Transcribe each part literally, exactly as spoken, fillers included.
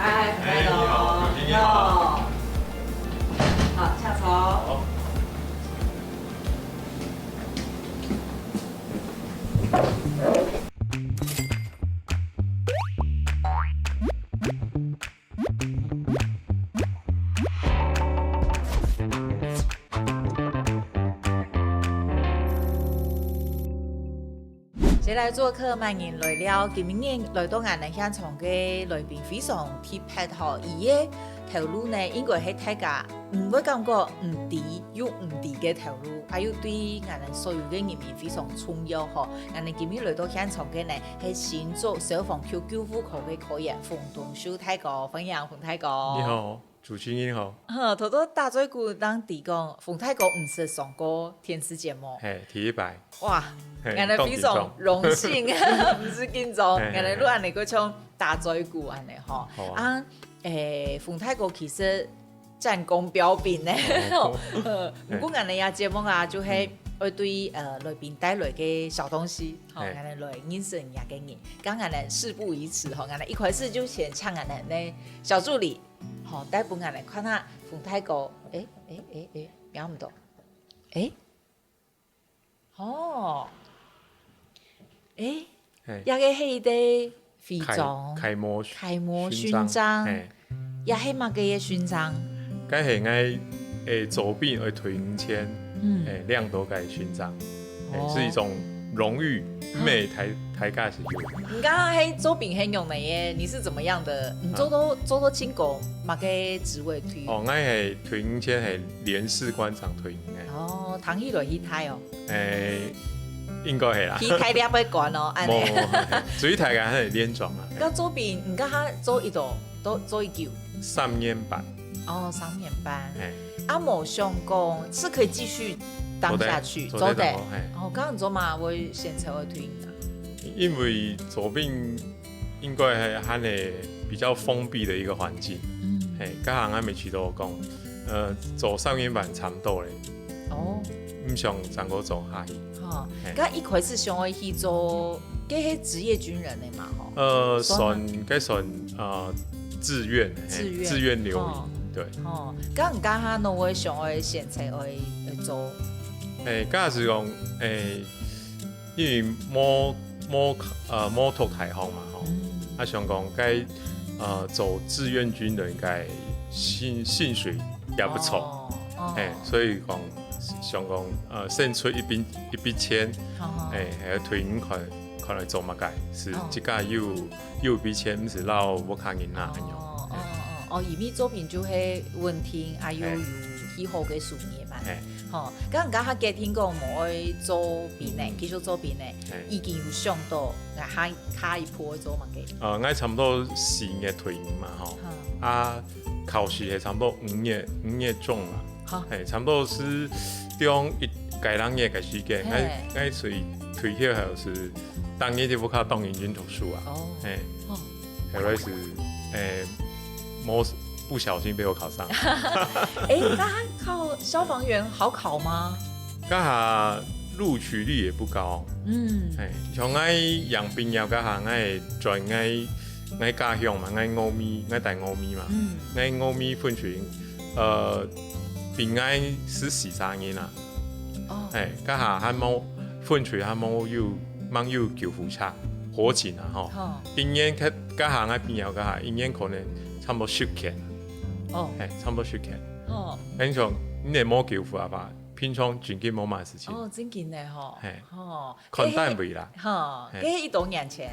哎，你好，你好。好，請坐。好。接下來做客，麼人來尞？今日來到𠊎等現場个來賓非常特別吼，佢个頭路呢，應該係大家毋會感覺毋知又毋知个頭路，還有對𠊎等所有个人民非常重要吼。𠊎等今日來到現場个呢，係新竹消防局救護科个科員馮東秀大哥，歡迎馮大哥。你好。 主持人好。好，頭頭打嘴鼓正知講，馮大哥毋識上過電視節目。嘿，第一擺。哇，嘿，𠊎等非常榮幸，毋使緊張，嘿，嘿，𠊎等就恁樣个像打嘴鼓恁樣吼。好啊。啊，誒，馮大哥其實戰功彪炳呢。哦。呃，毋過𠊎等這節目啊，就係愛對，呃，來賓帶來个小東西，吼，嘿。𠊎等來認識人家个人。剛剛呢，事不宜遲，吼，𠊎等一開始就先請𠊎等个小助理， 好，帶分𠊎來看下，馮大哥，誒，誒，誒，誒，摸毋到。誒，哦，誒，嘿。這个係一个徽章，楷，楷模，楷模勳章，勳章，嘿。這係麼个个勳章？該係𠊎，誒，做兵愛退伍前，嗯。誒，領到个勳章，誒，哦。係一種榮譽，嗯。毋係大，大家係有。 你剛剛係做兵係仰仔个？你是怎麼樣的？你做到，啊。做到盡高，麼个職位退？哦，𠊎係退伍前係連士官長退伍个。哦，聽起來去大哦。誒，應該係啦。去大列个官哦，恁樣。無，無，無，最大个還係連長啊。該做兵，你剛剛做幾多？做，做幾久？三年半。哦，三年半。嘿。啊，無想講係可以繼續當下去，做得，做得。做得當好，嘿。哦，該仰做麼會選擇退伍啊？ 因為做兵應該係還係比較封閉的一個環境，嗯。嘿，該下𠊎乜試著講，呃，做三年半差毋多咧。哦。毋想再過做下去。吼，嘿。該一開始想愛去做，該係職業軍人个嘛，吼？呃，算啊。算，該算，呃，志願，嘿，志願。志願留營，哦。對。哦，該你該下仰會想愛選擇愛，愛做？誒，該係講，誒， 因為無，無，呃，無讀大學嘛，吼。嗯。啊，想講該，呃，做志願軍人个薪，薪水也不錯。哦，哦。嘿，所以講，想講，呃，先出一筆，一筆錢，哦。嘿，還有退伍款，款來做麼个，係，哦。自家有，有筆錢，毋使摎屋下人拿，恁樣。哦，哦，嘿。哦，哦，哦，因為做兵就係穩定，啊，又有，嘿。有好个收入嘛。嘿。 吼，該你該下決定講無愛做兵呢，嗯。繼續做兵呢，嘿。已經有想到，啊，下，下一步愛做麼个？呃，𠊎差毋多四月退伍嘛，吼。嗯。啊，考試係差毋多五月，五月中嘛。好。嘿，差毋多係中一，該兩月个時間，嘿。𠊎，𠊎隨退休後係，當日就毋較當認真讀書啊。哦。嘿。哦。後來係，誒，無 不小心被我考上。誒，該下考消防員好考嗎？該下錄取率也不高。嗯。嘿，像𠊎當兵了該下，𠊎轉𠊎，𠊎家鄉嘛，𠊎峨眉，𠊎戴峨眉嘛。嗯。𠊎峨眉分隊，呃，比𠊎係細三年啊。哦。嘿，該下還無，分隊還無有，吂有救護車，火警啊，吼。吼。一年該，該下𠊎兵了該下，一年可能 差毋多十件。哦。嘿，差毋多十件。哦。恁樣，你若無救護啊吧，平常正經無麼个事情。哦，正經个吼。嘿。吼。看單位啦。吼，嘿。該係幾多年前？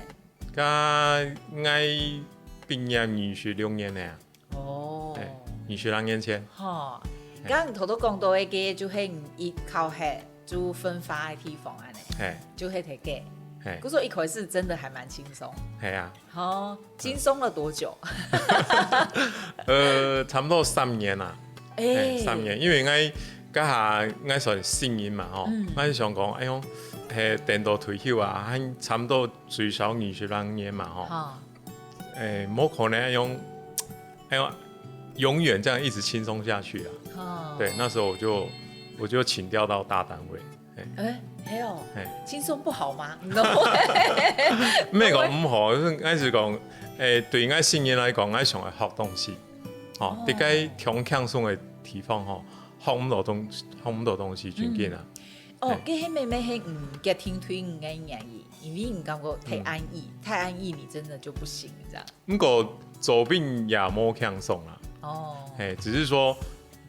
該𠊎畢業二十六年了啊。哦。嘿，二十六年前。吼，嘿。剛剛頭頭講到个，該就係你一考核就分發个地方恁樣。嘿。就係該个。嘿。故所一開始真的還蠻輕鬆。嘿啊。 哦，輕鬆了多久？呃，差毋多三年啦。誒。嘿，三年，因為𠊎該下𠊎算新人嘛吼，嗯。𠊎想講，哎喲，嘿，等到退休啊，還差毋多最少二十零年嘛吼。哈。誒，無可能用，哎喲，永遠這樣一直輕鬆下去啊。哈。對，那時候我就，我就請調到大單位。 嘿。誒，係哦，嘿。輕鬆不好嗎？No。毋係講毋好，就係𠊎係講，誒，對𠊎新人來講，𠊎想愛學東西，吼，哦。在該當輕鬆个地方吼，學毋到東，學毋到東西，真緊啊。哦，嘿。該係乜乜係，嗯，決定對你个原因，因為你感覺太安逸，嗯。太安逸你真的就不行，這樣。毋過做兵也無輕鬆啦。哦。嘿，只是說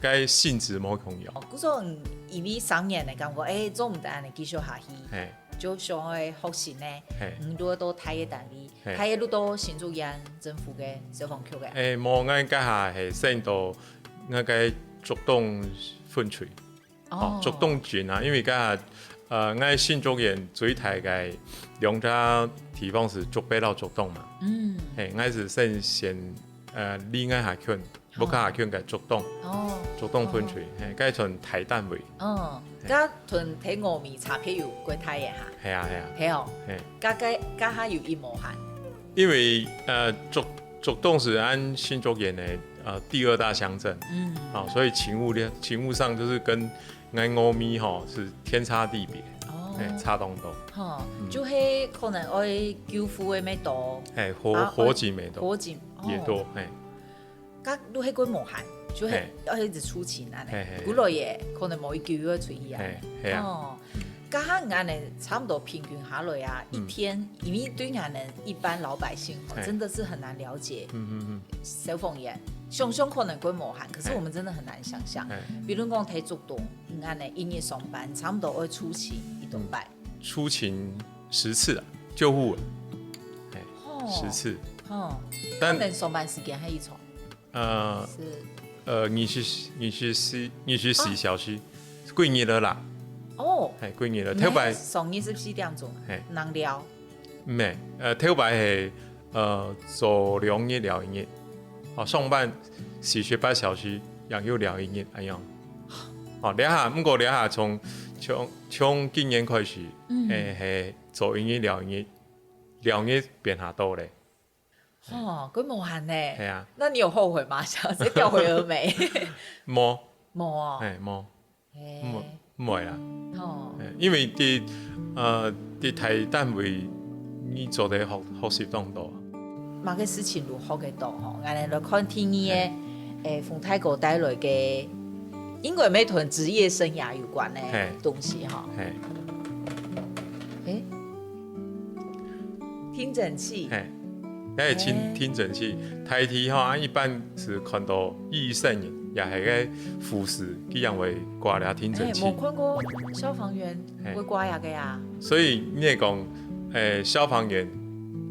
該性質無共樣。哦，故所，嗯，因為三年个感覺，誒，做毋得恁樣繼續下去，嘿。就想愛學新个，嘿。嗯，如果到大个單位，嘿。大个就到新竹縣政府个消防局个。誒，無，𠊎這下係先到該个竹東分區。 哦，竹東鎮啊，因為該下，呃，𠊎新竹縣最大个兩隻地方係竹北摎竹東嘛。嗯。嘿，𠊎係先選，呃，離𠊎較近，好。屋下較近个竹東，哦。竹東分區，哦。嘿，該算大單位。哦，嘿。該同在峨眉差別有幾大个哈？係啊，係啊。係哦。嘿。該，該，該下有一無閒。因為，呃，竹，竹東係𠊎新竹縣个，呃，第二大鄉鎮。嗯。哦，所以勤務量，勤務上就是跟 𠊎峨眉吼係天差地別，哦。嘿，差當多。吼，嗯。就係可能愛救護个乜多，嘿，火，啊，火警乜多，火警，哦。也多，嘿。該就係幾無閒，就係嘿。愛一直出勤恁樣，嘿，嘿，嘿。幾耐个，可能無一個月出去啊。嘿，嘿啊。哦，該下恁樣差不多平均下來啊，嗯。一天，因為對𠊎等一般老百姓吼，嘿。真的是很難了解。嗯，嗯，嗯。消防員，想像可能幾無閒，可是我們真的很難想象。嘿。比如講，在竹東， 嗯，恁樣一日上班，差不多愛出勤幾多擺？嗯，出勤十次啊，救護啊，嘿，哦。十次。哦，但恁樣上班時間係幾長？呃，係。呃，二十，二十四，二十四小時，哦。幾日了啦。哦。嘿，幾日了。你頭擺，係上二十四點鐘，嘿。能了？毋係，呃，頭擺係，呃，做兩日了一日。哦，上班四十八小時，然後了一日，恁樣。 哦，這下，毋過這下從，從，從今年開始，嗯。誒，係做一日了一日，了一日變下多咧。哦，幾無閒呢。係啊。那你有後悔嗎？想要再調回峨眉？無。無哦。誒，無。誒。無，無啦。哦。誒，因為在，呃，在大單位，你做得學，學習當多。 麼个事情都學得到吼。𠊎等來看第二个，嘿。誒，馮大哥帶來个，應該乜同職業生涯有關个嘿。東西吼。嘿。誒，聽診器。嘿，該係聽，誒。聽診器，大體吼，啊，一般係看到醫生，也係个護士，佢樣會掛這聽診器。誒，無看過消防員 嘿。會掛這个啊。所以你會講，誒，消防員，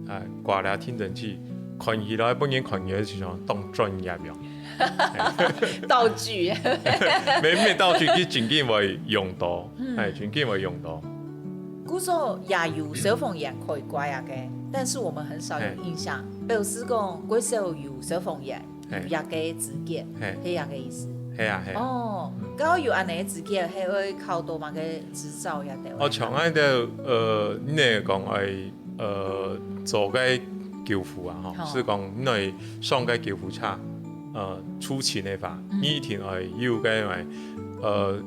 啊，掛這聽診器，看起來，分人看起來就像當專業樣。道具。嘿，無，無道具，佢真經會用到，嗯。誒，真經會用到。故所也有消防員可以掛這个，但是我們很少有印象，嘿。表示講，幾少有消防員 嘿。有這个資格，嘿。係這个意思。係啊，係啊。哦，嗯。該有恁樣个資格，係愛考到麼个執照也得。哦，像恁樣，呃，你係講愛，呃，做个救護啊，吼，吼。係講你愛上个救護車，呃，出勤个話，嗯。你一定愛有个，呃，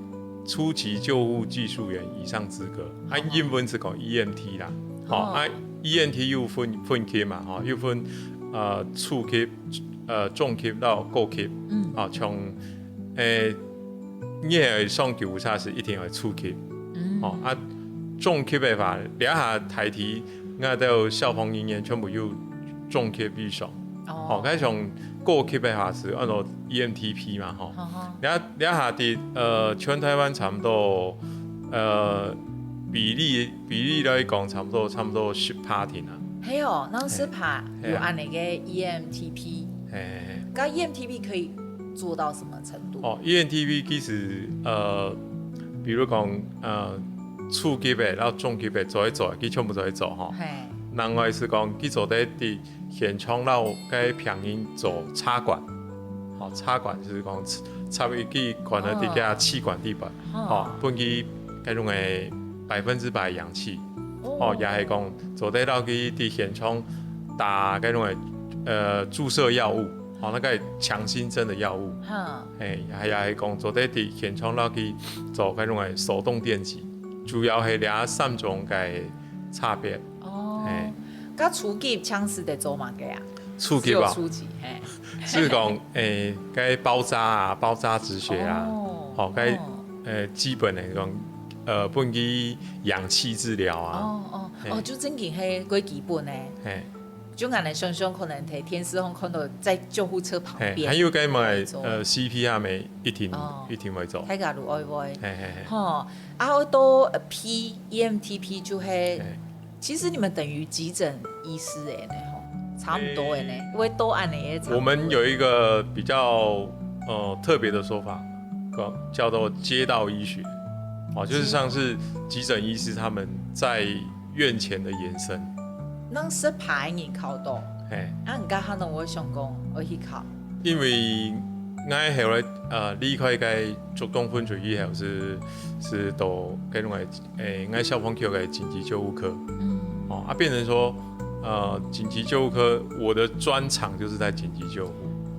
初級救護技術員以上資格。啊，哦。英文係講E M T啦，吼，哦。啊，E M T又分，分級嘛，吼，又分，呃，初級， 呃，中級到高級，嗯。啊，像，誒，你係上救護車係一定愛初級，嗯。哦，啊，中級个話，這下大體，𠊎兜消防人員全部有中級以上。哦。哦，該像高級个話係按照E M T P嘛，吼。好好。這，這下在，呃，全台灣差不多，呃，比例，比例來講，差不多，差不多十趴定啊。係哦，該十趴， 係啊。有恁樣个E M T P。係，係，係。該E M T P可以做到什麼程度？哦，E M T P其實，呃，比如講，呃，初級个，然後中級个做一做，佢全部做一做吼。係。另外係講，佢做得在現場，然後該病人做插管。吼，插管係講插，插入去管个底下氣管底板，哦。吼，分佢該種个百分之百氧氣。 哦。哦，也係講做得落去在現場打該種个，呃，注射藥物，哦，那個強心針的藥物。哈。嘿，也，也係講做得在現場落去做該種个手動電擊，主要係這三種个差別。哦。嘿。該初級像係在做麼个啊？初級啊，只有初級，嘿。係講，欸，該包紮啊，包紮止血啊，哦，吼，該，哦。呃，基本个講，呃，分佢氧氣治療啊。哦，哦，嘿。哦，就正經係最基本个。嘿。就恁樣想想，可能在電視上看到在救護車旁邊。嘿，還有該麼个，在做。呃，C P R乜一定，哦。一定會做。大家都愛會。嘿，嘿，嘿。吼，啊，到，呃，P，E M T P就係，嘿。其實你們等於急診醫師欸呢，吼，差不多欸呢，會到恁樣个差不多。我們有一個比較，呃，特別的說法，叫，叫做街道醫學，哦，就是像是急診醫師他們在院前的延伸。恁識牌人考到，嘿。啊，你家下攏會想講，愛去考。因為𠊎後來，呃，離開該竹東分局以後是，是到該種个，欸，𠊎消防局个緊急救護科。嗯。哦，啊，變成說，呃，緊急救護科，我的專長就是在緊急救護。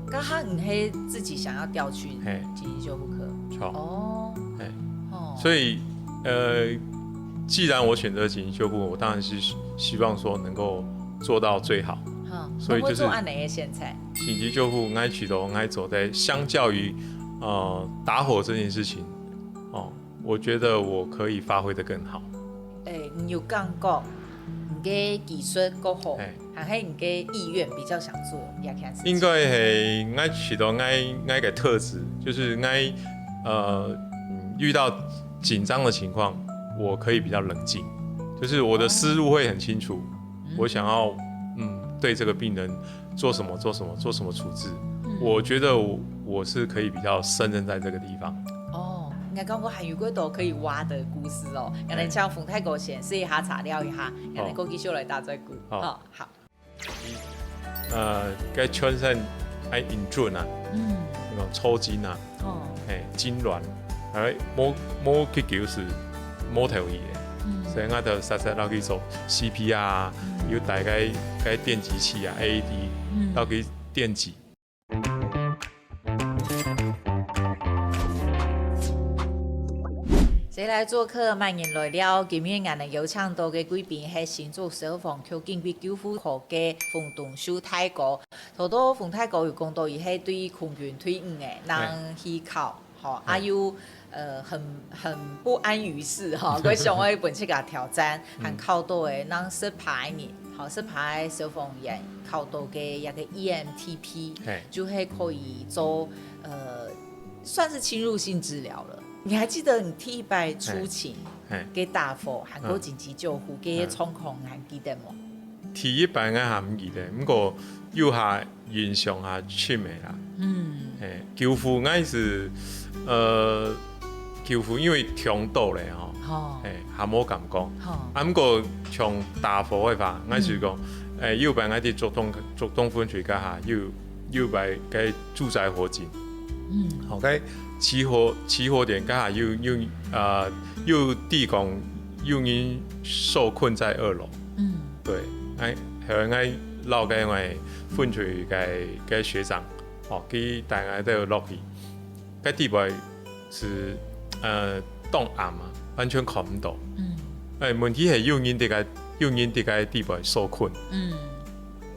剛剛你係自己想要調去嘿。緊急救護科？著。哦。嘿。哦。所以，呃，既然我選擇緊急救護，我當然是希，希望說能夠做到最好。嗯，所以就是攏會做恁樣个選擇。緊急救護，𠊎覺得𠊎做得相較於，呃，打火這件事情，哦，我覺得我可以發揮得更好。欸，你有感覺你个技術較好，嘿。還係你个意願比較想做這件事情？應該係，𠊎覺得𠊎，𠊎个特質，就是𠊎，呃，嗯，遇到緊張的情況，我可以比較冷靜，就是我的思路會很清楚，嗯。我想要，嗯，對這個病人做什麼，做什麼，做什麼處置。嗯。我覺得我，我是可以比較勝任在這個地方。哦，應該講還有幾多可以挖的故事哦。好。𠊎等請馮大哥先試一下茶，尞一下，𠊎等過繼續來打嘴鼓。好。哦，好。 呃，該全身愛緊張啊，嗯。該種抽筋啊，哦。嘿，痙攣，哎，無，無去救是無頭去个。嗯。所以𠊎就煞煞落去做C P R啊，嗯。有帶該，該電擊器啊，A E D，嗯。落去電擊。 誰來作客，麼人來尞。今日𠊎等邀請到个貴賓係新竹消防局緊急救護科个馮東秀大哥。頭到馮大哥有講到，佢係對空軍退伍个，嘿。正去考，吼，啊，嘿。又，呃，很，很不安於室，吼，佢想愛分自家挑戰，嗯。還考到个，正識牌人，吼，識牌消防員考到个一個E M T P，嘿。就係可以做，呃， 算是侵入性治療了。你還記得你第一擺出勤，嘿，嘿。个打火，還過緊急救護，嗯。个狀況，你還記得無？第一擺𠊎還毋記得，毋過有較印象較深个啦。嗯。嘿，救護𠊎係，呃，救護因為忒多咧吼，吼。嘿，還無敢講。吼。啊，毋過像打火个話，𠊎係講，嗯。欸，有擺𠊎佇竹東，竹東分局該下，有，有擺个 駐紮火警。嗯。吼，該起火，起火點剛好又，又，呃，又地公，有人受困在二樓。嗯。對，哎，後來𠊎摎該𠊎分隊个，个學長，哦，佢帶𠊎兜落去。該地方係，呃，當暗啊，完全看毋到。嗯。哎，問題係有人在該，有人在該地方受困。嗯。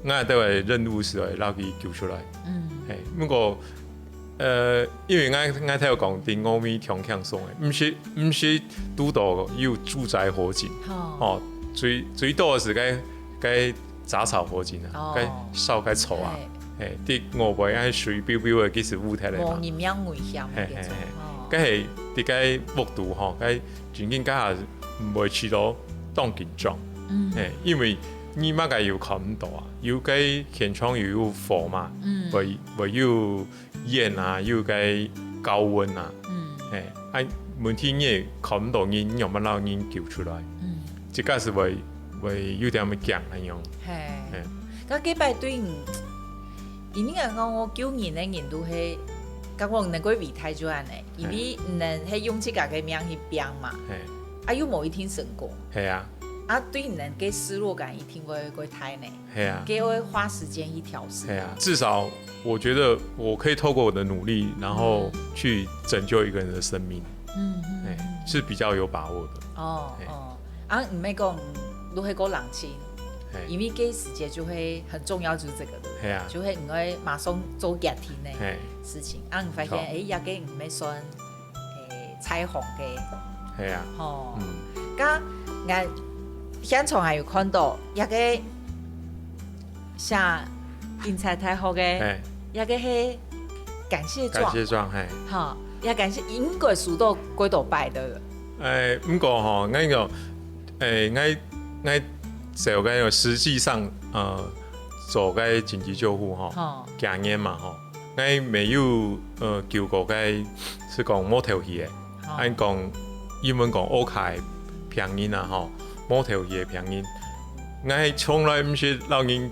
𠊎兜个任務係愛摎佢救出來。嗯。嘿，毋過，呃，因為𠊎，𠊎頭講，佇外面忒輕鬆个，毋係，毋係堵到有駐紮火警，吼。哦，最，最多个係該，該雜草火警啊，哦。該燒該草啊，嘿。嘿，佇外背愛水飆飆个，其實烏忒个嘛。無人命危險个該種，嘿，嘿，嘿。哦。該係佇該屋肚吼，該正經該下毋會試到當緊張。嗯。嘿，因為 你麼个又看毋到啊，有該現場又有火嘛，嗯。會，會有煙啊，有該高溫啊。嗯。嘿，啊，問題你也看毋到人，你仰般摎人救出來？嗯。這个係會，會有點仔驚恁樣。嘿。嘿。該，該擺對你，因為人講哦，救人个人都係，感覺能夠偉大就恁樣，因為嘿。人係用自家个命去拚嘛。嘿。啊，又無一定成功。嘿啊。 啊，對你个失落感一定會，會大呢。嘿啊。該會花時間去調適。嘿啊，至少我覺得我可以透過我的努力，然後去拯救一個人的生命。嗯，嗯，嘿，嗯。是比較有把握的。哦，嘿。哦。啊，毋係講，你係較冷靜，因為該時節就會很重要，就是這個，對不對？係啊。就會你會馬上做決定个，係，事情，啊，你發現，著。欸，這個毋係算，欸，採訪个，係啊。吼，嗯。該𠊎現場還有看到，這個寫警察大學个，係。這個係感謝狀，感謝狀，係。吼，也感謝，應該收到幾多擺个。欸，毋過吼，𠊎講，欸，𠊎𠊎做个實際上，呃，做个緊急救護吼，吼。幾年嘛吼，𠊎沒有，呃，救過个，係講無頭去个，吼。恁講，英文講烏卡个病人啊吼，無頭去个病人，𠊎從來毋識摎人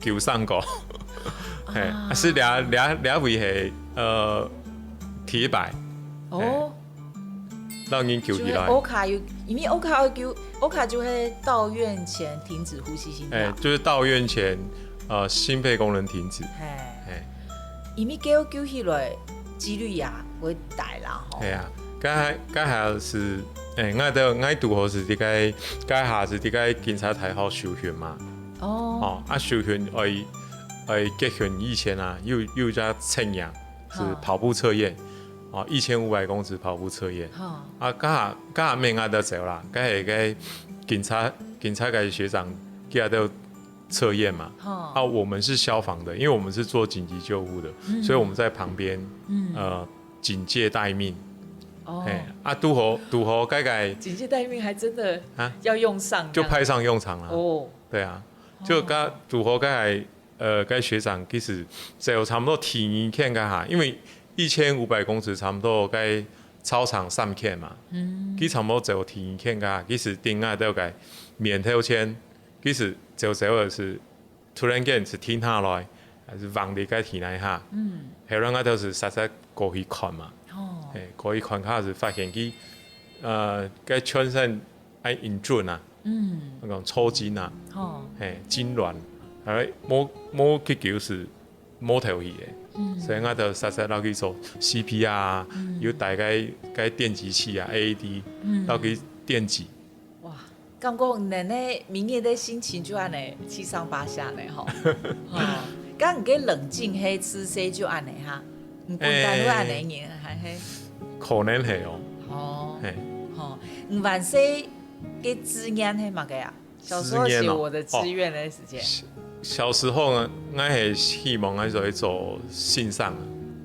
救傷過，係，啊。係這這這位係，呃，第一擺，哦。係。 摎人救起來。就係烏卡有，因為烏卡有救，烏卡就係到院前停止呼吸心跳。欸，就是到院前，呃，心肺功能停止。係。係。因為救救起來機率也會大啦，吼。係啊，該還該還係，欸，𠊎都𠊎堵好係在該該下係在該警察大學受訓嘛。哦。哦，啊，受訓愛愛結訓以前啊，有有一隻測驗係跑步測驗。 哦，一千五百公尺跑步測驗。吼。啊，該下該下毋係𠊎兜做啦，該係該警察警察个學長，佢兜測驗嘛。吼。啊，我們是消防的，因為我們是做緊急救護的，嗯。所以我們在旁邊，嗯。呃，警戒待命。哦。係，啊，堵好堵好該个，警戒待命還真的啊，要用上，就派上用場了。哦。對啊，就該堵好該个 呃，該學長其實走差毋多第二圈該下，因為一千五百公尺差毋多該操場三圈嘛，嗯。佢差毋多走第二圈該下，其實頂下到該面頭前，其實走走个係突然間係停下來，還係橫在該地泥下，嗯。後來𠊎兜係煞煞過去看嘛，哦。係，過去看下係發現佢，呃，該全身 愛引進啊，嗯。該講抽筋啊，吼。係，痙攣，還有無無急救係無頭去个，嗯。所以𠊎兜煞煞落去做C P R啊，嗯。有帶該該電擊器啊，A E D，嗯。落去電擊。哇，感覺恁呢明日个心情就恁呢七上八下呢吼。吼，該你个冷靜个姿勢就恁呢哈，你本來就恁呢人，欸。還係？可能係哦。哦。係。吼，你還細 个志願係麼个啊？小時候寫我的志願个時間。志願哦，哦，小，小時候呢，𠊎係希望𠊎做做先生。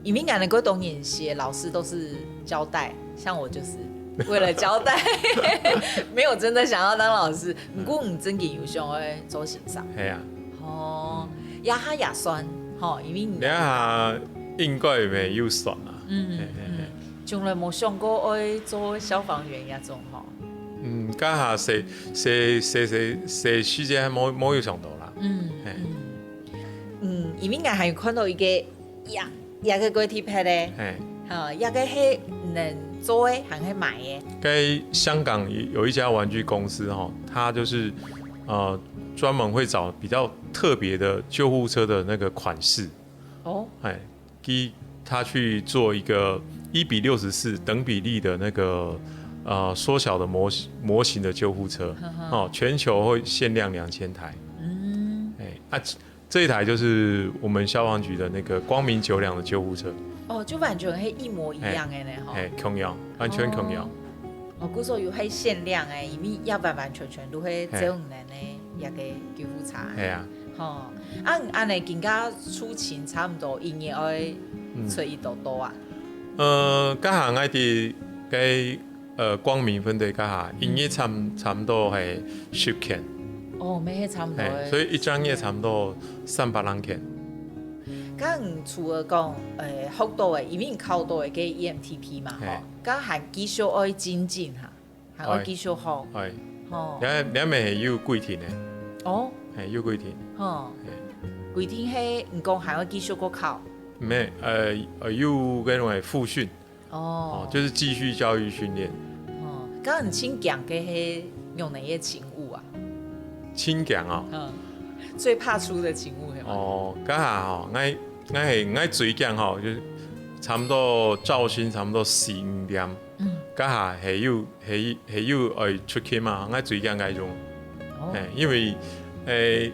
因為𠊎等个當年寫老師都是交代，像我就是為了交代，沒有真的想要當老師。嗯。毋過你真經有想要做先生。係啊。哦，這下也算，吼，因為你這下應該也有算啊。嗯，係，係，係。嗯，從來無想過愛做消防員這種吼。 嗯，該下細細細細細時節無無有想到啦。嗯，係。嗯。嗯，因為𠊎還有看到一個這這個幾特別个，係。吼，這個係能做个還係買个？該香港有有一家玩具公司吼，它就是，呃，專門會找比較特別的救護車的那個款式。哦。係， 佢他去做一個一比六十四等比例的那個，呃，縮小的模型模型的救護車，呵呵。哦，全球會限量兩千台。嗯。欸，啊，這一台就是我們消防局的那個光明九兩的救護車。哦，就完全係一模一樣个呢，吼。欸，共樣，完全共樣。哦。哦，故所有係限量个，因為也完完全全都係，係。只有你等个一個救護車。係啊。 吼，啊，恁呢今下出勤差毋多一日愛，嗯。出幾多到啊？呃，該下𠊎在該，呃，光明分隊該下，一日差，差毋多係十圈。哦，乜係差毋多个。係，所以一整日差毋多三百零圈。該你除了講，呃，學到个，因為你考到个該E M T P嘛，吼，係。該還繼續愛精進哈。 還愛繼續學。係。吼。這這乜係有規定个。哦。係，有規定。吼。係。規定係，你講還愛繼續過考？無，呃，呃，有該種个複訓。哦。哦，就是繼續教育訓練。哦，該你盡驚个係用哪些勤務啊？盡驚哦。嗯，最怕出的勤務係麼个？哦，該下吼，𠊎𠊎係𠊎最驚吼，就差毋多朝晨差毋多四五點，嗯。該下係有 係係有愛出勤嘛，𠊎最驚該種。哦。係，因為誒，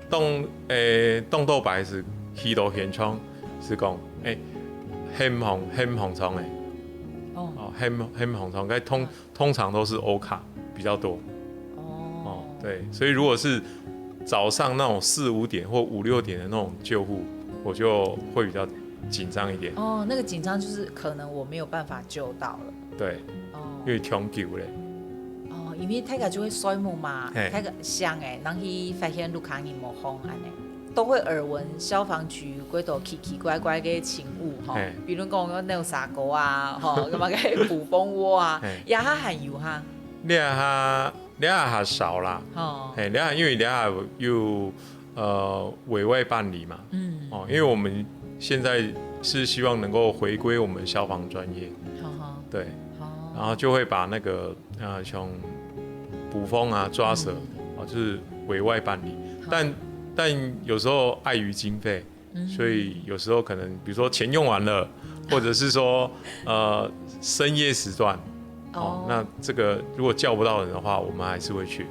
當，誒，當多擺係去到現場，係講，誒，很䟘，很䟘重誒。哦。哦，很，很䟘重，該通，通常都是歐卡比較多。哦。哦，對，所以如果是早上那種四五點或五六點的那種救護，我就會比較緊張一點。哦，那個緊張就是可能我沒有辦法救到了。對，哦。因為搶救咧。哦，因為大家就會睡目嘛，嘿。大家想誒，人去發現屋下人無䟘恁呢，都會耳聞消防局幾多奇奇怪怪个勤務吼，嘿。比如講有扭痧哥啊，吼，有麼个捕蜂窩啊，嘿。這下還有哈。這下，這下較少啦。哦。嘿，這下因為這下有，呃，委外辦理嘛。嗯。哦，因為我們現在是希望能夠回歸我們消防專業。好好。對。哦。然後就會把那個，呃，像捕蜂啊、抓蛇，嗯。哦，就是委外办理。好。但，但有時候礙於經費，嗯。所以有時候可能，比如說錢用完了，或者是說，呃，深夜時段，哦，哦。那這個如果叫不到人的話，我們還是會去。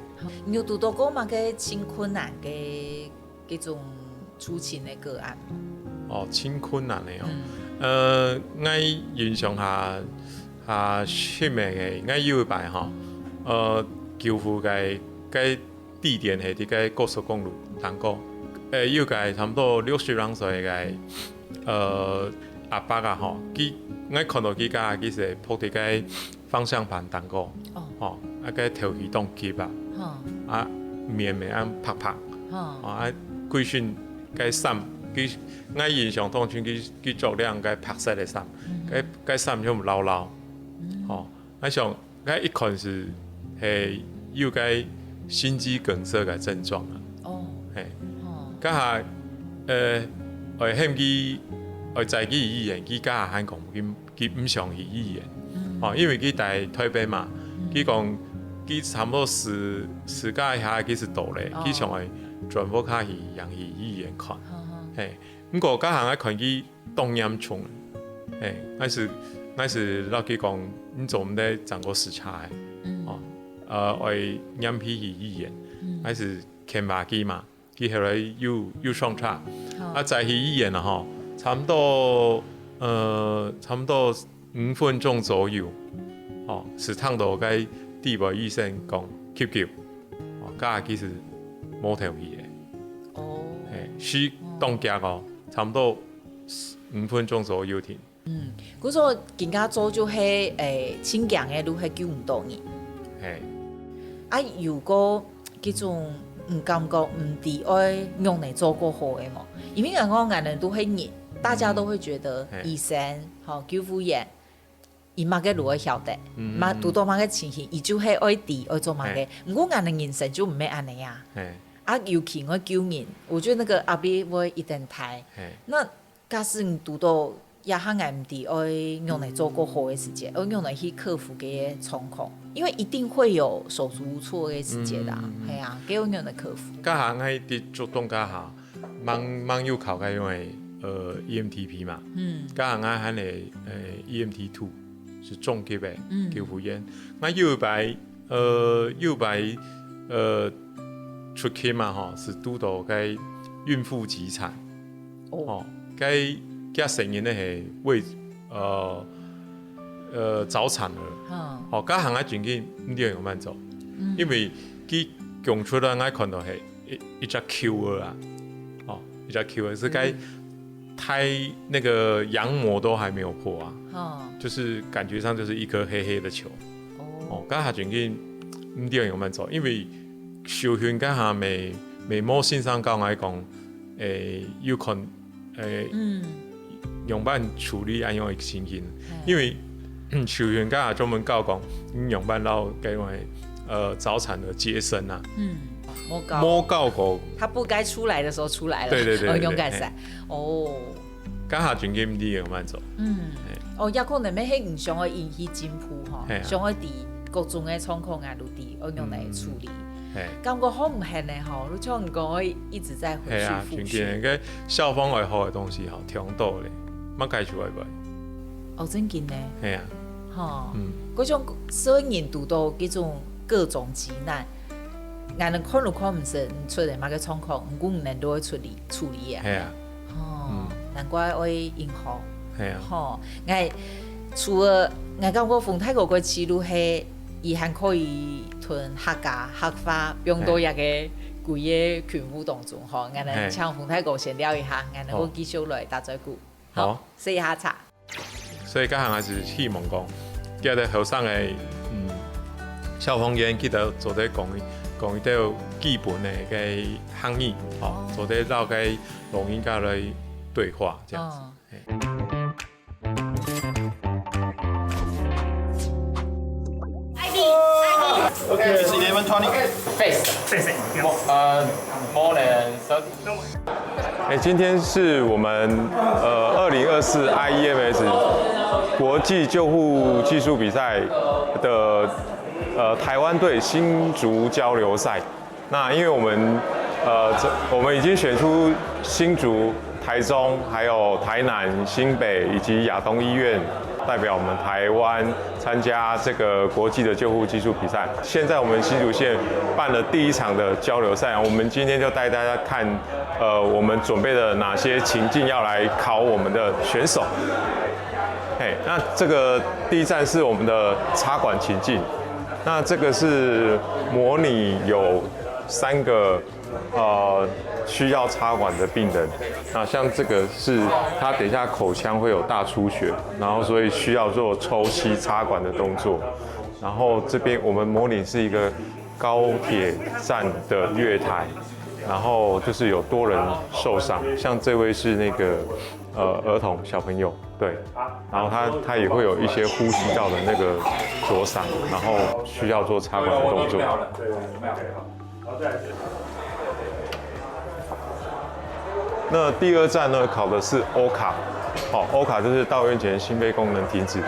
你有堵到過麼个盡困難个這種出勤的個案嗎？哦，盡困難的哦。嗯。呃，𠊎印象下，下深刻个，𠊎有一擺吼，呃，救護个，个地點係在該高速公路頂高，呃，有個差不多六十零歲个，呃，阿伯啊吼，佢，𠊎看到佢个，佢係仆在該方向盤頂高，哦。吼，啊，該頭去當急啊，吼。啊，面面恁白白，吼。吼，啊，歸身該衫，佢，𠊎印象當中，佢，佢著領該白色个衫，嗯。該，該衫全部摎摎，嗯。吼，𠊎想 該一看係，係有該心肌梗塞个症狀啊。哦。嘿。哦。該下，呃，愛喊佢，愛載佢去醫院，佢該下還講，佢，佢毋想去醫院。嗯。哦，因為佢在台北嘛，嗯。佢講，佢差不多係，係該下佢係到咧，哦。佢想愛轉屋下去，讓去醫院看。好，好。嘿，毋過該下𠊎看佢 當嚴重。嘿，𠊎係，𠊎係摎佢講，你做毋得整個時差个，嗯。哦，呃，愛撿佢去醫院，嗯。𠊎係牽話佢嘛，佢後來又，又上車，好。啊，載去醫院了吼，差不多，呃，差不多五分鐘左右，哦，係聽到該底背醫生講急救，哦，該下佢係無頭去个。哦。嘿，係當遽哦，差不多 五分鐘左右停。嗯，故所今下做就係，誒，盡驚个就係救毋到人。嘿。啊，有過這種毋感覺毋知愛仰般做較好个無？因為𠊎講𠊎等都係人，大家都會覺得，嗯。嘿。醫生，吼，救護員， 佢麼个路會曉得，嗯。麼，堵到麼个情形，佢就係愛知愛做麼个。嘿。毋過𠊎等人生就毋係恁樣啊。嘿。啊，尤其愛救人，我覺得那個壓力會一定大。嘿。那假使你堵到這下𠊎毋知愛仰般做較好个時節，愛仰般去克服這個狀況，因為一定會有手足無措个時節啦。嗯。係啊，該愛仰般克服。該下𠊎一直做到該下， 吂，吂有考該種个，呃，E M T P嘛。嗯。該下𠊎還係，呃，E M T two，係中級个，嗯。救護員。𠊎有一擺，呃，有一擺，呃，出勤嘛吼，係堵到該孕婦急產。哦。吼，該，該聲音呢係為，呃，呃，早產兒。嗯。吼，該下𠊎正經毋知仰般做，嗯。因為佢降出來，𠊎看到係 一，一隻球仔啊，哦，一隻球仔，係該，嗯。它那個羊膜都還沒有破啊，哦。就是感覺上就是一顆黑黑的球。哦。哦，該下正經毋知仰般做，因為受訓該下乜，乜無先生教𠊎講，誒，有可能 誒，嗯。仰般處理恁樣个情形。嘿。因為，嗯，受訓該下專門教講，你仰般摎該位，呃，早產兒接生啊。嗯，無教。無教過。他不該出來的時候出來了。對，對，對，哦，對，對，勇敢賽。嘿。哦。該下正經毋知仰般做。嗯。嘿。哦，也可能乜係你想愛引起進步吼，嘿啊。想愛知各種个狀況啊，就知愛仰般來處理。嗯。 嘿。感覺好毋幸呢吼，就像你講，會一直在回去復訓。嘿啊，真正个消防愛學个東西吼，忒多咧，乜該就愛背。哦，真經呢。嘿啊。吼，嗯。該種所以人堵到這種各種急難， ，𠊎等看都看毋識你出个麼个狀況，毋過你等都會處理處理啊。係啊，哦，難怪愛銀行。係啊，吼，𠊎除了𠊎感覺風大哥个思路係，佢還可以同客家客話放到這个規个群舞當中吼，𠊎等請風大哥先尞一下，𠊎等會繼續來打嘴鼓。好，食一下茶。所以這下還係希望講，今日後生个，嗯，少年人佢等做得講講一兜基本个个客語，吼，做得摎个老人家來對話，這樣子。哦。It's eleven twenty. Face. Face. More, uh, more than thirty. 哎，今天是我们呃二零二四 I E M S 国际救护技术比赛的呃台湾队新竹交流赛。那因为我们呃这我们已经选出新竹、台中、还有台南、新北以及亚东医院代表我们台湾参加这个国际的救护技术比赛。现在我们新竹县办了第一场的交流赛，我们今天就带大家看，呃，我们准备的哪些情境要来考我们的选手。嘿，那这个第一站是我们的插管情境，那这个是模拟有三个呃需要插管的病人。那像这个是他等一下口腔会有大出血，然后所以需要做抽吸插管的动作。然后这边我们模拟是一个高铁站的月台，然后就是有多人受伤，像这位是那个呃儿童小朋友，对，然后他他也会有一些呼吸道的那个灼伤，然后需要做插管的动作。那第二站呢，考的是 O 卡，好，O 卡就是到院前心肺功能停止。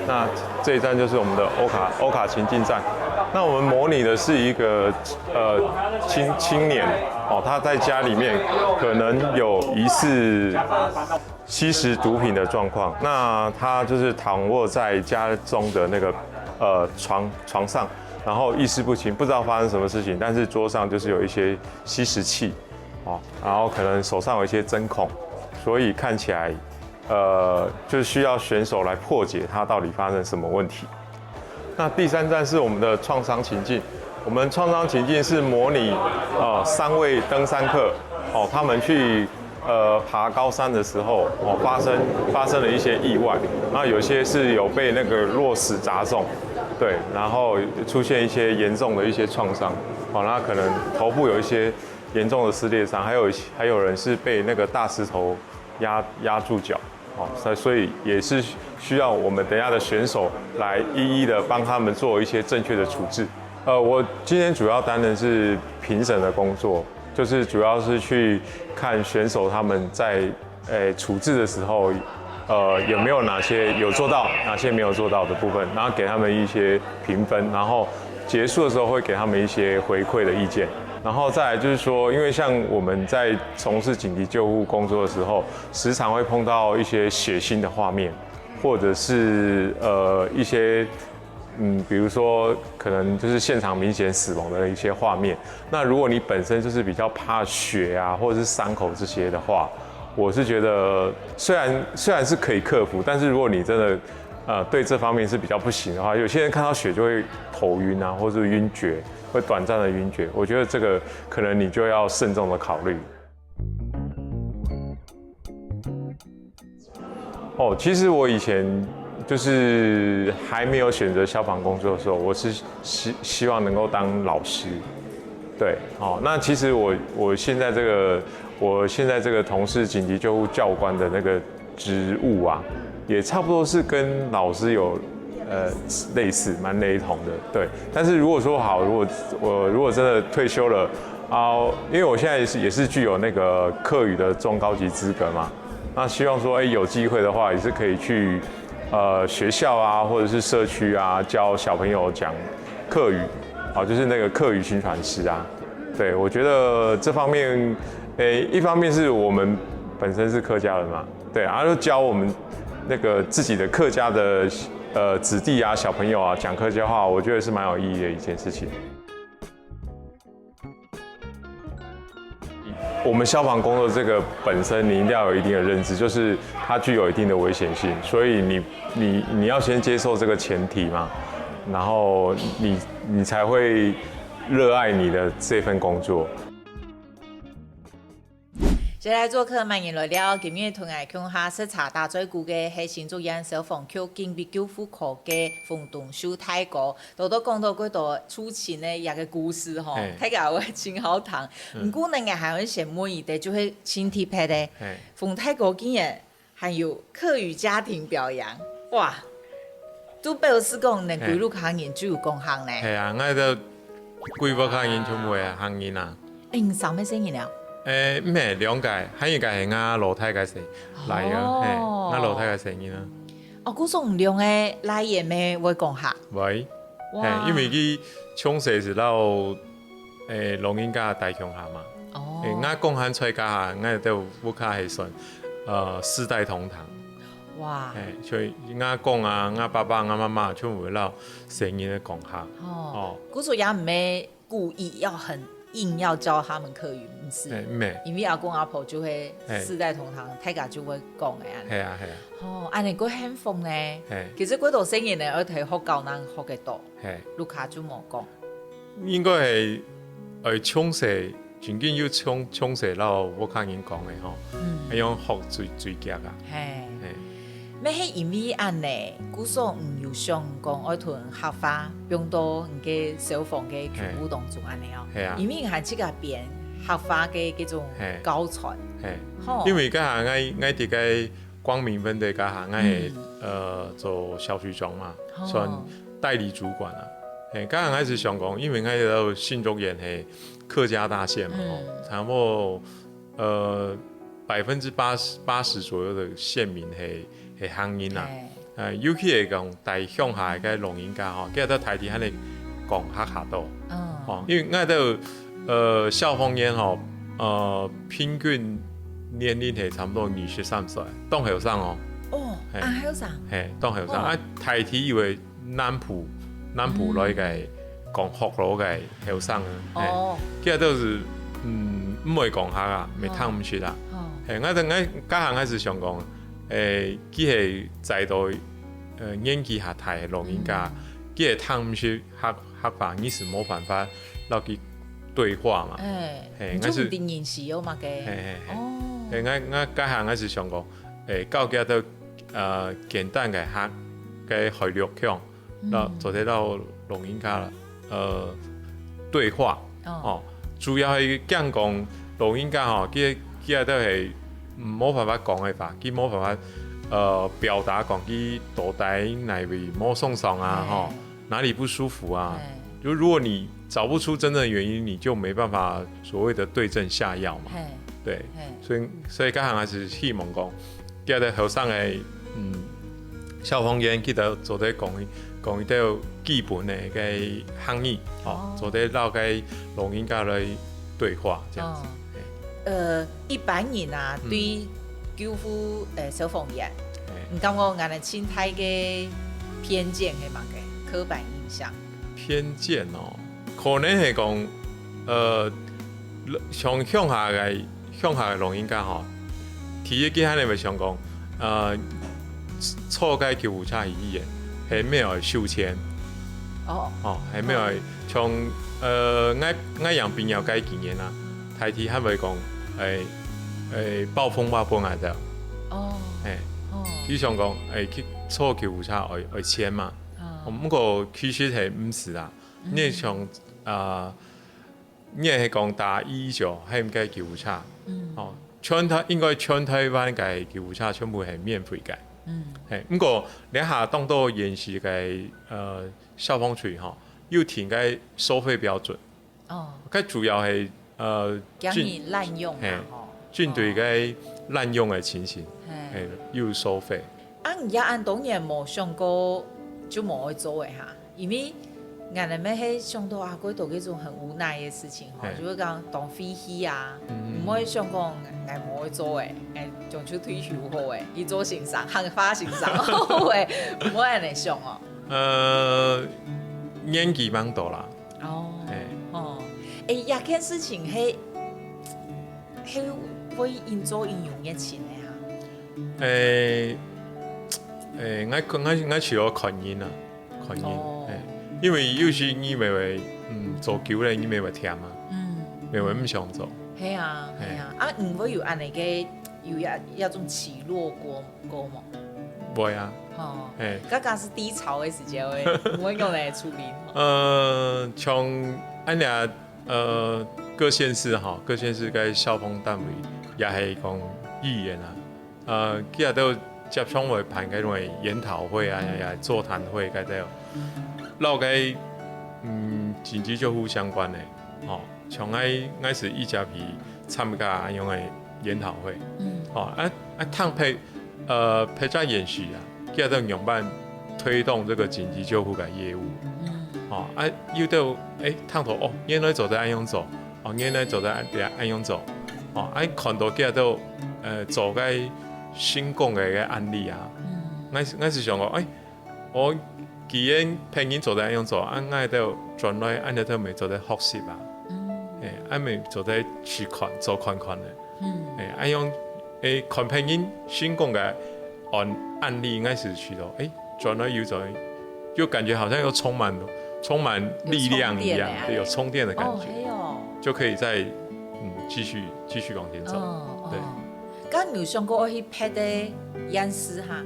那这一站就是我们的 O 卡 O 卡情境站。那我们模拟的是一个呃青青年哦，他在家里面可能有疑似吸食毒品的状况，那他就是躺卧在家中的那个呃床床上，然后意识不清，不知道发生什么事情，但是桌上就是有一些吸食器，哦，然后可能手上有一些针孔，所以看起来呃就需要选手来破解他到底发生什么问题。那第三站是我们的创伤情境，我们创伤情境是模拟呃三位登山客哦，他们去呃爬高山的时候哦发生发生了一些意外，那有些是有被那个落石砸中，对，然后出现一些严重的一些创伤，哦，那可能头部有一些严重的撕裂伤，还有还有人是被那个大石头压压住脚。哦，所以所以也是需要我们等一下的选手来一一的帮他们做一些正确的处置。呃，我今天主要担任是评审的工作，就是主要是去看选手他们在诶处置的时候，呃有没有哪些有做到，哪些没有做到的部分，然后给他们一些评分，然后结束的时候会给他们一些回馈的意见。然后再来就是说，因为像我们在从事紧急救护工作的时候，时常会碰到一些血腥的画面，或者是呃一些嗯，比如说可能就是现场明显死亡的一些画面。那如果你本身就是比较怕血啊，或者是伤口这些的话，我是觉得虽然虽然是可以克服，但是如果你真的呃对这方面是比较不行的话，有些人看到血就会头晕啊，或者是晕厥，会短暂的晕厥。我觉得这个可能你就要慎重的考虑。哦，其实我以前就是还没有选择消防工作的时候，我是希希望能够当老师。对，哦，那其实我我现在这个我现在这个从事紧急救护教官的那个职务啊，也差不多是跟老师有呃类似，蛮雷同的。对，但是如果说好，如果我如果真的退休了啊，因为我现在也是也是具有那个客语的中高级资格嘛，那希望说，哎，有机会的话，也是可以去呃学校啊，或者是社区啊，教小朋友讲客语，啊，就是那个客语宣传师啊。对，我觉得这方面，诶，一方面是我们本身是客家人嘛，对，然后就教我们那个自己的客家的呃，子弟啊、小朋友啊，讲客家话，我觉得是蛮有意义的一件事情。我们消防工作这个本身，你一定要有一定的认知，就是它具有一定的危险性，所以你你你要先接受这个前提嘛，然后你你才会热爱你的这份工作。接下来做客，欢迎来了。今日同𠊎共下食茶打嘴鼓个係新竹縣消防局警备救護科个洪東秀大哥。頭頭講到幾多出勤个一個故事吼，大家會真好聽。毋過呢，𠊎還會先問一個，就係真特別个，洪大哥竟然還有客語家庭表揚，哇！都表示講，你歸屋下人就有講客呢。係啊，𠊎兜歸屋下人全部係客人啊。誒，你三個細人了？誒，毋係，兩個，還有一個係𠊎老弟个細，來个，係，𠊎老弟个細人啊。哦，故所兩個倈仔乜會講客？會，係，因為佢從細係摎誒老人家戴共下嘛。哦，𠊎講客在該下，𠊎兜屋下係算，呃，四代同堂。 哇！所以阿公啊、阿爸爸、阿媽媽全部會摎細人仔講客。哦，故所也毋係故意要很硬要教他們客語，毋係。誒，毋係。因為阿公阿婆就會四代同堂，大家就會講个啊。係啊係啊。哦，恁樣過幸福呢。係。其實幾多細人仔愛在學校正學得到，係。屋下就無講。應該係愛從細，真緊有從從細摎屋下人講个吼，恁樣學最最遽啊。係。 乜係因為恁樣，故所你有想講愛同客話放到你个消防个任務當中恁樣哦？係啊。因為你還自家編客話个這種教材。係。因為該下𠊎𠊎在該光明分隊該下，𠊎係呃做小區長嘛，算代理主管啊。係，該下𠊎係想講，因為𠊎兜新竹縣係客家大縣嘛，吼，差不多呃百分之八十八十左右的县民係係客人啊。呃，尤其係講在鄉下个老人家吼，佢兜大體還係講客較多。哦，因為𠊎兜呃消防員吼，呃平均年齡係差不多二十三歲，當後生哦。哦，恁後生。係，當後生。啊，大體以為 南部南部來个講福佬个後生啊，哦，佢兜係嗯毋會講客啊，乜聽毋識啊。係，𠊎等𠊎該下𠊎係想講，誒，佢係在到呃年紀較大个老人家，佢係聽毋識客客話，你係無辦法摎佢對話嘛。係，你就毋知人係有麼个。係係係，誒，𠊎𠊎該下𠊎係想講，誒，教佢兜呃簡單个客个海陸腔。 摎做得摎老人家呃對話，哦，主要係驚講老人家吼，佢佢兜係無辦法講个話，佢無辦法呃表達講佢到底哪位無爽爽啊，吼，哪裡不舒服啊。就如果你找不出真正的原因，你就沒辦法所謂的對症下藥嘛。對，所以所以該下𠊎係希望講， 佢兜後生个嗯消防員，佢兜做得講講一兜基本个个客語，哦，做得摎个老人家來對話這樣子。呃，一般人啊，對救護呃消防員，你感覺恁樣心態个偏見係麼个？刻板印象？偏見哦，可能係講呃像鄉下个 鄉下个老人家吼，第一个佢兜會想講，呃，坐該救護車去醫院，係乜愛收錢。哦，係乜愛像呃，𠊎𠊎樣朋友个經驗啊，大體佢會講，誒誒，包紅包分𠊎兜。哦，係，佢想講，誒，去坐救護車愛愛錢嘛。哦，毋過其實係毋係啊，你像啊。 你係講打一一九，還有該救護車，哦，全台應該全台灣个救護車全部係免費个。係，毋過這下當多現時个呃消防隊吼，有定个收費標準。哦，該主要係呃驚人濫用啊吼，針對該濫用个情形，係有收費。啊，你也恁多年無想過就無愛做个哈？ 因為𠊎等乜係想到啊，過到該種很無奈个事情吼，就會講當費氣啊，毋會想講𠊎無愛做誒，𠊎 將就退休好欸，去做先生，行花先生好欸，毋會恁樣想哦。呃，年紀蠻大啦。哦，嘿。哦，欸，這件事情係，係會因做因有熱情个啊？欸，欸，𠊎，𠊎，𠊎除了看人啊，看人，哦。嘿，因為有時你也會，嗯，做久了，你也會忝啊，嗯。也會毋想做。係啊，嘿。係啊，啊，你會有恁樣个，有這，這種起落過，過嗎？會啊。哦，嘿。該該係低潮个時節會，你會用來處理嗎？呃，像恁樣，呃，各縣市哈，各縣市个消防單位也係講議員啊， 呃，佢兜接常會辦該種研討會啊，嗯。也座談會該兜，摎該，嗯，緊急救護相關个，吼，像𠊎，𠊎係一直去參加恁樣个研討會，嗯。吼，啊，啊，聽別，呃，別隻縣市啊，佢兜仰般推動這個緊急救護个業務，嗯。吼，啊，有兜，欸，聽著，哦，原來做得恁樣做， 哦，原來做得恁，恁樣做。哦，啊，看著佢兜，呃，做个成功个，个案例啊。嗯。𠊎係，𠊎係想講，欸，哦，既然別人做得恁樣做，啊，𠊎兜轉來，恁樣兜也做得學習啊。嗯。欸，啊，也做得試看，做看看个。嗯。欸，恁樣，欸，看別人成功个案，案例，𠊎係試著，欸， 轉來又轉來，就感覺好像又充滿，充滿力量一樣，有充電的啊。對，有充電的感覺，哦，係哦。就可以再，嗯，繼續，繼續往前走。哦，對。哦。該你有想過愛去別个縣市哈？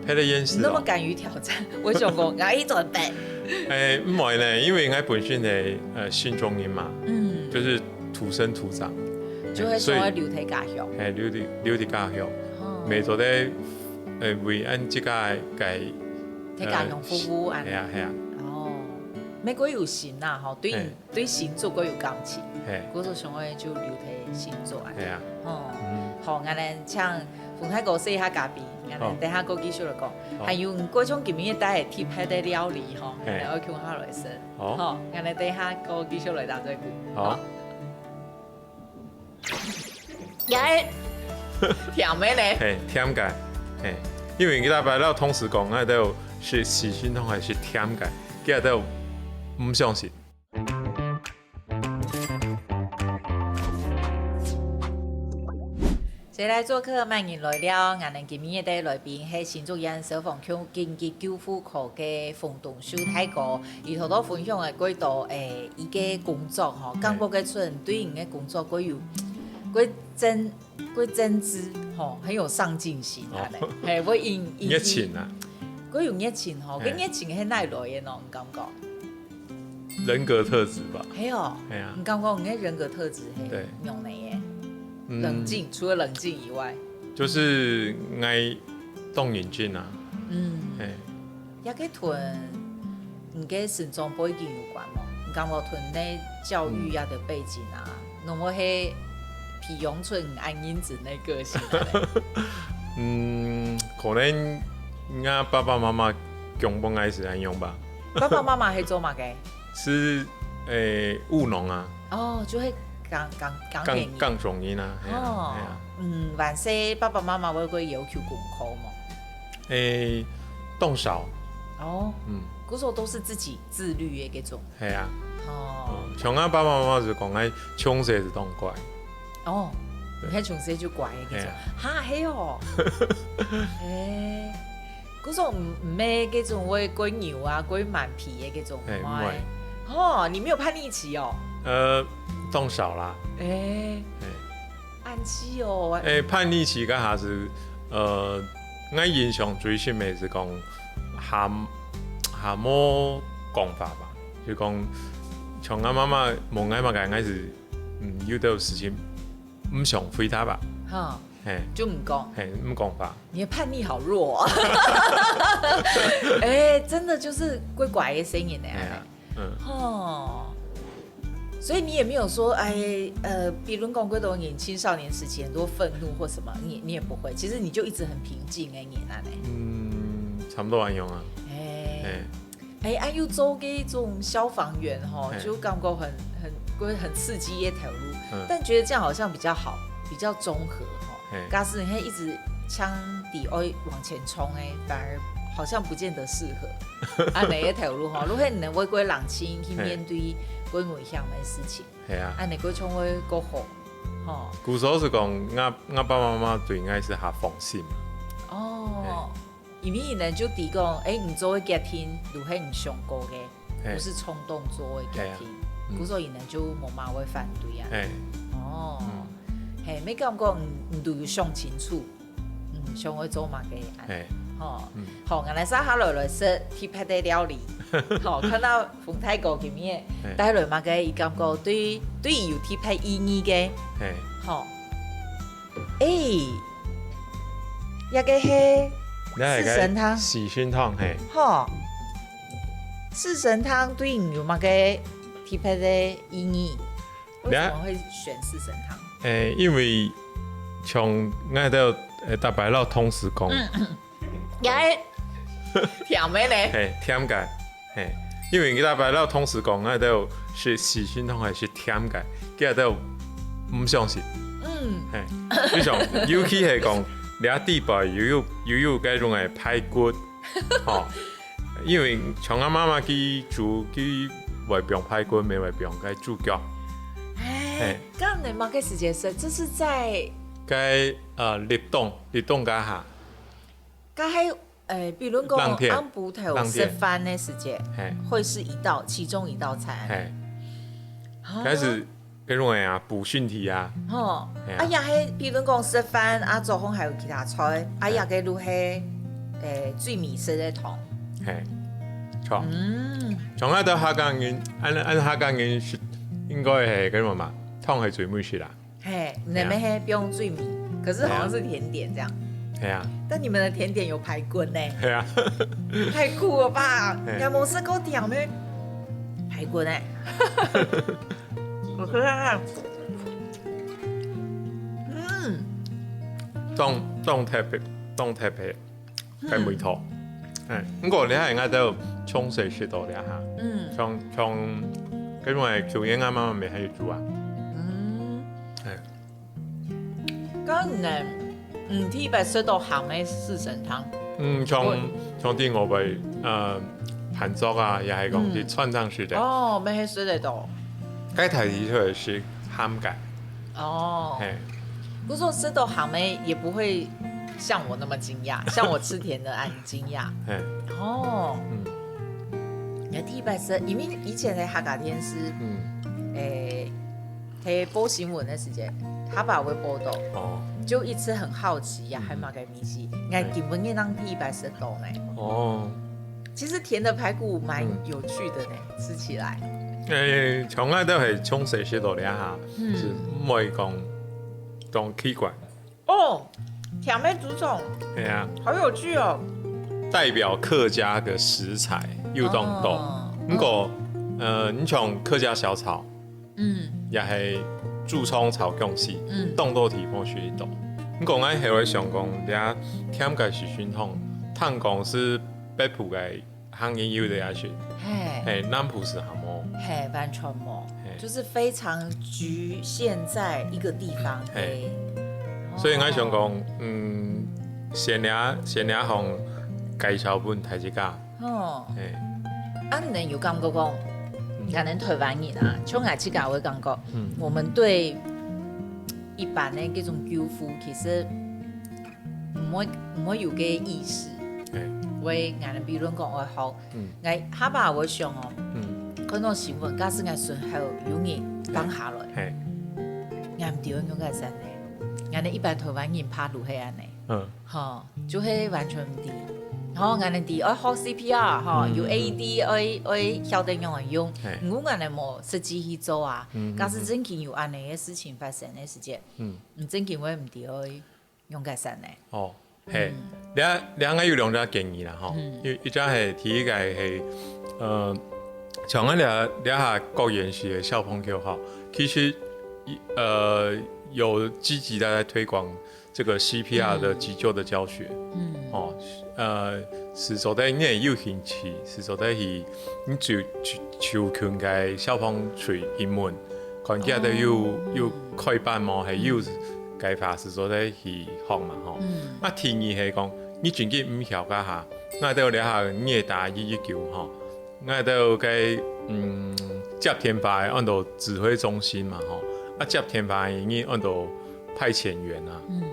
別个縣市哦。你那麼敢於挑戰，𠊎想講，𠊎去做得。欸，毋會呢，因為𠊎本身係，呃，新莊人嘛，嗯。就是土生土長，就會所以想要留在家鄉。欸，留在，留在家鄉，哦。也做得，呃，為𠊎自家个 在家鄉服務恁樣。呃，係啊，係啊。哦，乜過有心啦，吼，對，嘿。對新竹過有感情，嘿。故所想愛就留在新竹恁樣。係啊。哦，嗯。好，𠊎等請豐泰哥食一下咖啡，𠊎等好。等下過繼續來講。好。還有，嗯，過像今日帶个特別个料理吼，嘿。𠊎等愛共下來食。好。好，𠊎等等下過繼續來打嘴鼓。好。好。 也甜个呢？嘿，甜个，嘿，因為佢大伯摎同事講，𠊎兜食四神湯還係甜个，佢兜毋相信。誰來作客，麼人來了？𠊎等今日个來賓係新竹縣消防局緊急救護科个馮東 秀大哥，佢頭頭分享个過多，欸，佢个工作吼，嘿。感覺个出對你个工作過有，過真，過真摯吼，很有上進心啊嘞。哦。嘿，會因，因，熱情啊。過有熱情吼，嘿。該熱情係哪來个呢？你感覺？人格特質吧。係哦，係啊。你感覺你个人格特質係，對。仰般个？嗯。冷靜，除了冷靜以外。就是𠊎當認真啊。嗯。嘿。 這个同你个成長背景有關無？你感覺同你个教育啊个背景啊，嗯。會毋會係培養出你恁認真个個性啊？嗯，可能𠊎爸爸媽媽強迫𠊎係恁樣吧。爸爸媽媽係做麼个？係，欸，務農啊。哦，就係耕，耕，耕田人。耕，耕種人啊，係啊，哦，係啊。嗯，還細爸爸媽媽會，會要求功課無？ 欸，當少。哦，嗯。故所都是自己自律个該種。係啊。哦。嗯，像𠊎爸爸媽媽就講，𠊎從細就當乖。哦，對。你看從細就乖个該種。係啊。哈，係哦。欸，故所毋，毋係該種會過牛啊、過蠻皮个該種，係，毋會。毋會。哦，你沒有叛逆期哦？呃，當少啦。欸。係。 恁細哦。欸，叛逆期該下係，呃，𠊎印象最深个係講，還，還無講法吧。就講，像𠊎媽媽問𠊎麼个，𠊎係，嗯，有兜事情毋想回答吧。哈，嘿。就毋講。嘿，毋講法。你的叛逆好弱哦。欸，真的就是乖乖个細人呢。哎呀，嗯。吼。 所以你也沒有說，哎，呃，比如講過多年青少年時期很多憤怒或什麼，你，你也不會，其實你就一直很平靜个人啊呢。嗯，差不多恁樣啊。哎。哎。哎，啊，又做這種消防員吼，哎。就感覺很，很，會很刺激的頭路，嗯。但覺得這樣好像比較好。比較綜合吼。嘿。假使你係一直強地愛往前衝的，反而好像不見得適合。啊，你个頭路吼，如果你能為歸冷清去面對歸危險的事情，嘿啊。啊，你歸衝會過好，吼。故所係講，我，我爸爸媽媽對𠊎係較放心。哦，因為你呢就知講，欸，你做个決定，就係你想過个。 嘿。毋係衝動做个決定，嘿啊。嗯。故所以呢就無麼會反對啊。嘿。哦，嗯。嘿，乜感覺你，你都有想清楚，嗯，想愛做麼个啊？嘿。吼，嗯。好，𠊎等接下來來食特別个料理。好，看到馮大哥今日嘿。帶來麼个，佢感覺對，對佢有特別意義个。嘿。好。 欸，這个係四神湯。四神湯，嘿。吼，四神湯對你有麼个特別个意義？為什麼會選四神湯？欸，因為像𠊎兜，呃，逐擺摎同事講，嗯，嗯。也係甜个呢。嘿，甜个。 嘿，因為逐擺摎同事講，𠊎兜食四神湯係食甜个，佢兜毋相信。嗯。嘿，你想，尤其係講，這底背又有，又有該種个排骨，吼，因為像𠊎媽媽佢煮，佢會放排骨，乜會放該豬腳。欸，嘿。該你麼个時節食？這是在該，呃，立冬，立冬該下。 該係，欸，比如講冷天，暗晡頭食飯个時節，冷天。嘿。會是一道，其中一道菜。嘿。啊。該係，該種个啊，補身體啊。吼，嘿啊。啊，也係，比如講食飯啊，早上還有其他菜，啊，嘿。也个就係，欸，最尾食个湯。嘿，著。嗯。從來到客家人，恁，恁客家人係應該係該種嘛，湯係最尾食啦。 嘿，你們係放最尾，可是好像是甜點這樣。嘿啊。但你們的甜點有排骨呢。嘿啊。太酷了吧！嘿。你有沒有吃過甜的排骨呢？我喝看看。嗯。當，當特別，當特別。 个味道。嗯。欸，毋過這下𠊎兜從細食到這下。嗯。像，像，因為舊年𠊎媽媽乜還有煮啊。嗯。欸。該呢，嗯，特別食到鹹个四神湯。嗯，像，像在外背，呃，飯桌啊，也係講去餐廳食个。哦，乜係食得到。該大體就係鹹个。 哦。嘿。不過食到鹹个也不會像我那麼驚訝，像我吃甜的恁驚訝。嘿。哦。嗯。也特別係，因為以前个客家電視，嗯。欸，在報新聞个時節，佢爸會報導，哦。就一直很好奇呀，嗯。還有麼个東西，𠊎根本也當特別食到呢。哦。 其實甜的排骨蠻有趣的呢，嗯。吃起來。欸，從來都係從細食到這下，嗯。係毋會講當奇怪。哦，甜个竹筒，係啊。好有趣哦。代表客家个食材又當多。哦。毋過，呃，你像客家小炒， 嗯。也係豬腸炒薑絲，嗯。當多地方食得到。毋過𠊎係會想講，這甜个四神湯，聽講係北部个客人有得愛食，嘿。嘿，南部係還無。嘿，完全無，嘿。就是非常局限在一個地方。嘿。嘿。所以𠊎想講，哦。嗯，先這，先這項介紹分大自家。 哦。嘿。啊，你有感覺講，嗯。可能台灣人啊，像𠊎自家會感覺，嗯。我們對一般的這種救護，其實毋會，毋會有个意識。嘿。會，𠊎等比如講愛學，嗯。𠊎下把會想哦，嗯。看到新聞，假使𠊎身後有人放下來，嘿。𠊎毋知愛仰般呢。𠊎等一般台灣人怕就係恁呢。嗯。 吼，就係完全毋知。吼，𠊎等知愛學C P R，吼，嗯，有A E D，嗯，嗯。愛，愛曉得仰般用。嘿。毋過𠊎等無實際去做啊。嗯，嗯，假使真經有恁呢个事情發生个時節，嗯。你真經會毋知愛仰結煞呢。哦，嘿，嗯。這，這𠊎有兩隻建議啦，吼。嗯。一，一隻係，第一個係，呃，像𠊎這，這下各縣市个小朋友吼，其實，呃，有積極地在推廣 這個C P R的急救的教學。嗯。哦，呃，係做得你有興趣，係做得去，你就，就，就近个消防隊去問，看佢兜有，哦。有開班無，還有，該話事做得去學嘛吼。嗯。啊，第二係講，你真經毋曉該下，𠊎兜這下你个大一一九吼，𠊎兜該，嗯，接電話个安到指揮中心嘛吼，啊，接電話个人安到派遣員啊。嗯。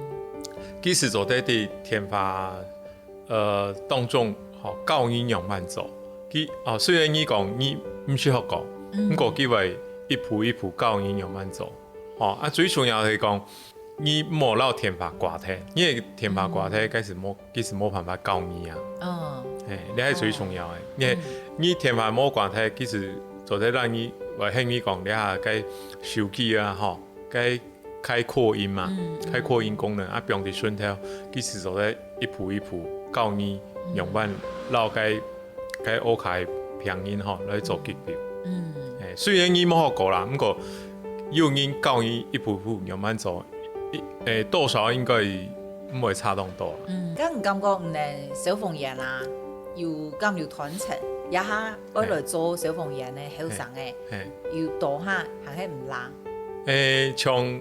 其實做得在電話，呃，當中吼，教你仰般做。佢，哦，雖然你講你毋識學過，嗯。毋過佢會一步一步教你仰般做。吼，啊，最重要係講，你莫摎電話掛忒，你个電話掛忒，嗯。該係無，佢係無辦法教你啊。哦。嘿，這係最重要个。你，嗯。你電話無掛忒，其實做得讓你，會喊你講，這下該手機啊，吼，該開擴音嘛，嗯，嗯。開擴音功能啊，放佇脣頭，其實做得一步一步教你仰般摎該，該屋下个病人吼來做急救。嗯。嘿，雖然你無學過啦，毋過有人教你一步步仰般做，一，誒，多少應該毋會差當多啦。嗯，該你感覺你个消防員啊，有敢有傳承？這下愛來做消防員个後生个，嘿，嘿。有多下還係毋罅？誒，像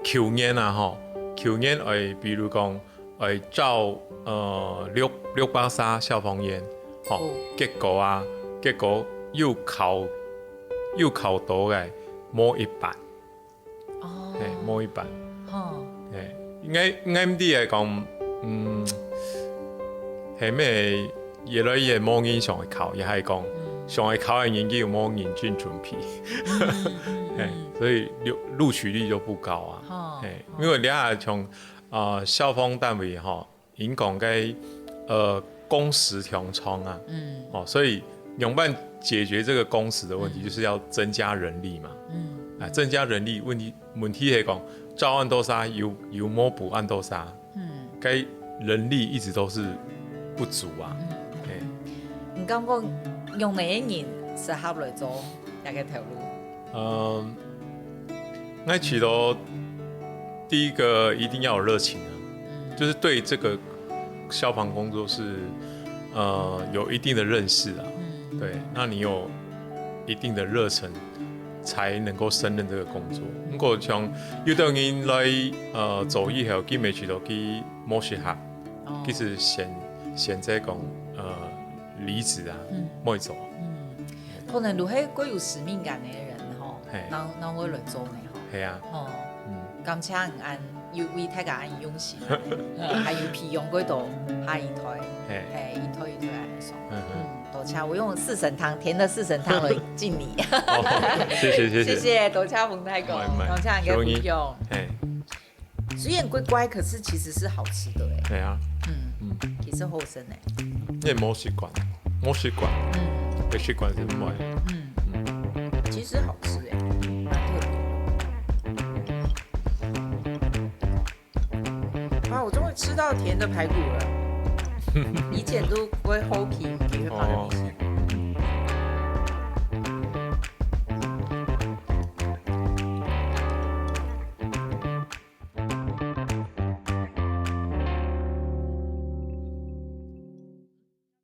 舊年啊吼，舊年誒，比如講，誒，招，呃，六，六百三消防員，吼，哦。結果啊，結果有考，有考到个，無一半。哦。嘿，無一半。吼。嘿，應該，應該毋知係講，嗯，係毋係越來越無人想愛考，也係講，嗯。想愛考个人，佢又無認真準備。嗯，嗯，嘿，嗯。所以錄，錄取率就不高啊。吼，嘿，吼。因為這下像，呃，消防單位吼， 𪜶講个，呃，工時當長啊。嗯。哦，所以仰般解決這個工時的問題，嗯。就是要增加人力嘛。嗯。啊，增加人力問題，問題係講，招恁多儕，有，有無補恁多儕。嗯。該人力一直都是不足啊。嗯。嘿。你感覺用哪個人適合來做這個頭路？ 嗯，𠊎覺得第一個一定要有熱情啊，嗯。就是對這個消防工作是，呃，有一定的認識啊。嗯。對，那你有一定的熱忱，才能夠勝任這個工作。如果像有的人來，呃，做以後，佢毋會覺得佢無適合，哦。佢就選，選擇講，呃，離職啊，嗯。毋會做。嗯。可能就係過有使命感个人吼，嘿。正，正會來做呢吼。係啊。吼，嗯。感謝你恁，有為大家恁用心，呃，還有培養幾多下一代，嘿。嘿，一代一代來上。嗯哼。嗯，多謝，我用四神湯，甜的四神湯來敬你。哦，謝謝，謝謝。謝謝，多謝彭大哥，毋會，毋會，感謝你个分享。嘿。 雖然怪怪，可是其實是好吃的欸。對啊。嗯，嗯。其實好食呢。你無習慣，無習慣，嗯。無習慣係毋會。嗯。嗯。其實好吃欸，蠻特別的。哇，我終於吃到甜的排骨了。以前都不會好奇，你會放東西。哦。